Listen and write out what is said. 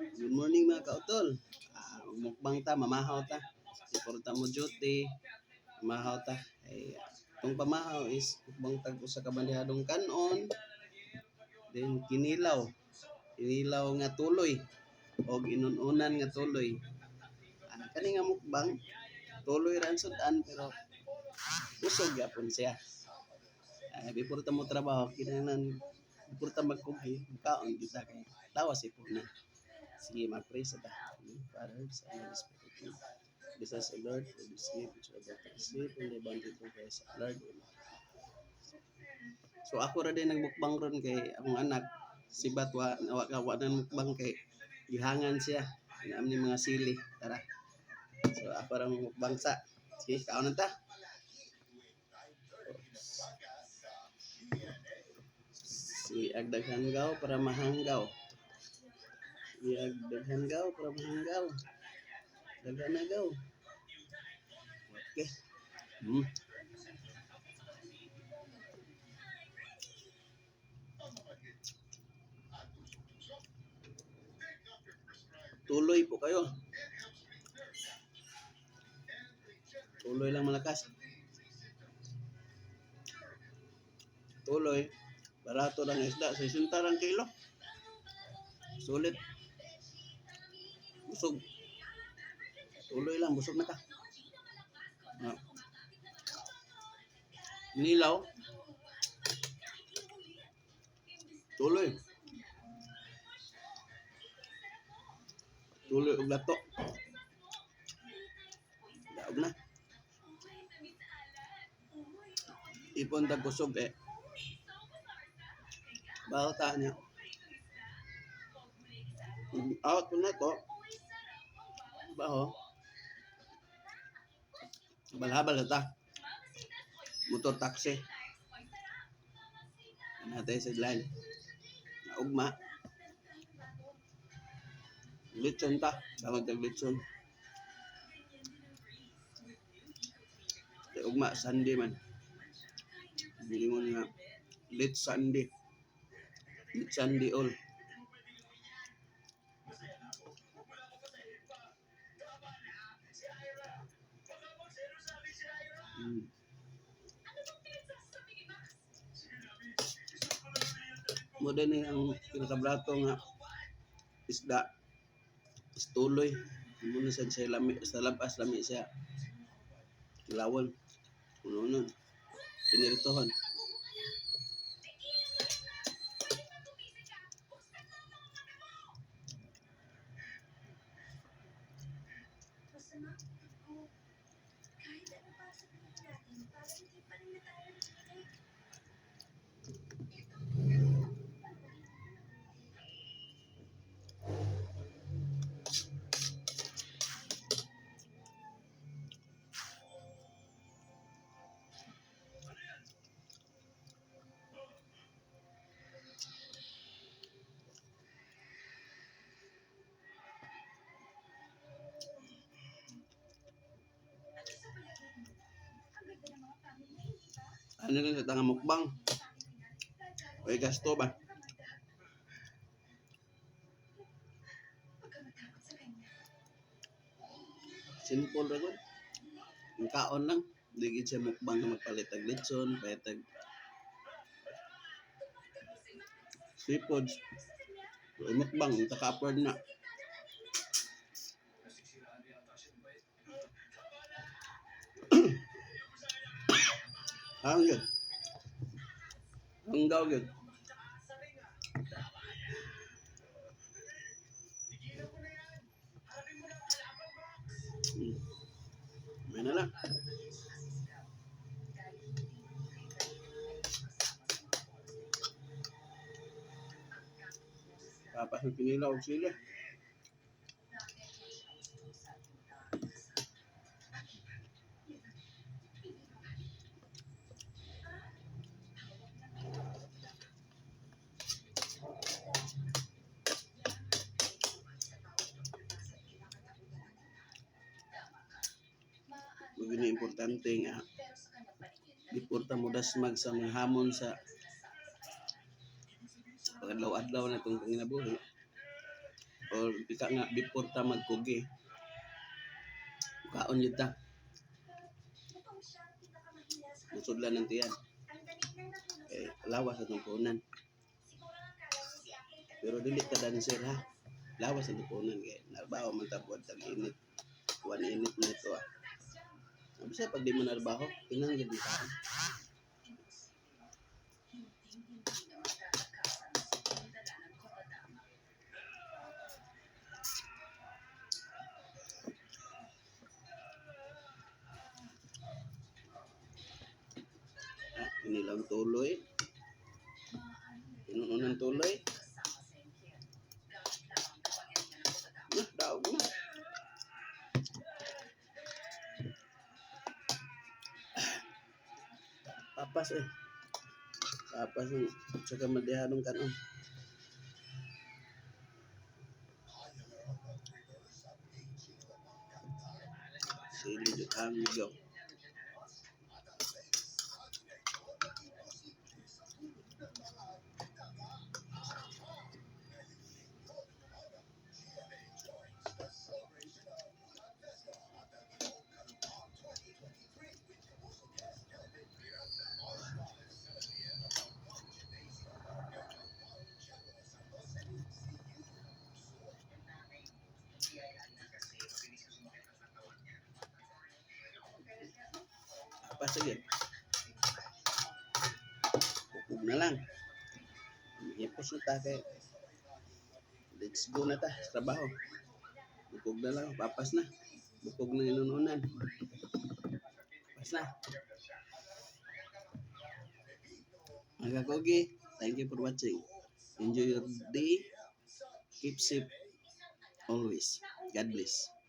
Good morning, mga kautol. Mukbang ta, mamahaw ta. Before ta mo duty, mamahaw ta. Ay, itong pamahaw is mukbang tag usa ka bandehadong kanon, then kinilaw. Kinilaw nga tuloy og inununan nga tuloy. Kani nga mukbang, tuloy ra ang sud-an pero kusog gyapon siya. Before ta mo trabaho, kinahanglan before ta magkugi, kaon kita kay lawas ipon na. Sige, mag-pray sa ta. Father, Son, Holy Spirit. Bless us, O Lord, for this gift which we are about to receive, and the bounty to Christ, Lord. Amen. So ako ra din nagmukbang ron kay akong anak si Batwa wa ka wa nang mukbang kay gihangan siya naam ni mga sili, tara. So ako ra mukbang sa. Sige, kaon na ta. Si agdaghanggaw para mahanggaw. Si agdaghanggaw para mahanggaw. Daghan na gaw. Okay. Tuloy po kayo. Tuloy lang malakas. Tuloy. Barato lang isda. 60 lang kilo. Sulit. Busog. Tuloy lang. Busog na ka. Ah. Nilaw. Tuloy. Tuloy og lato. Daog na. Ipon tag kusog eh. Bawta niya. Out po na to. Baho. Balhabal na ta. Motor taxi. Natay sa line. Naugma. Litson ta. Tawag tag litson. Kay ugma Sunday man. Bili mo nga late Sunday. Late Sunday all. Mo din ni ang pinakabrato nga isda is tuloy. Mo na sad siya lami sa labas, lami siya. Kilawon. Uno piniritohon. Ano lang sa tanga mukbang. Oy gasto ba? Simple ra gud. Ang kaon lang. Di gid siya mukbang nga magpalit og litson, palit og seafoods. Pero mukbang, unta ka-afford na. Ang yun. Ang daw yun. May na lang. Papas ng kinilaw og sili. Mao ni importante nga before ta modasmag sa mga hamon sa pag-adlaw-adlaw na itong panginabuhi. Or ika nga before ta magkugi. Kaon jud ta. Musudlan ng tiyan. Eh, lawas atong puhunan. Pero dili ta dancer ha. Lawas atong puhunan kay narbaho man ta buhat tag init. Kuan init na ito ah. Bisa pag di mo narbaho, tinang gid kaon. Ah, inilang tuloy. Inuunang tuloy. Na, daog na. Papas eh. Papas yung saka madihadong kanon. Sili jud ang. Papas sige. Bukog na lang. Hipos na ta kay let's go na ta sa trabaho. Bukog na lang, papas na. Bukog na inununan. Papas na. Mga kakugi, thank you for watching. Enjoy your day. Keep safe always. God bless.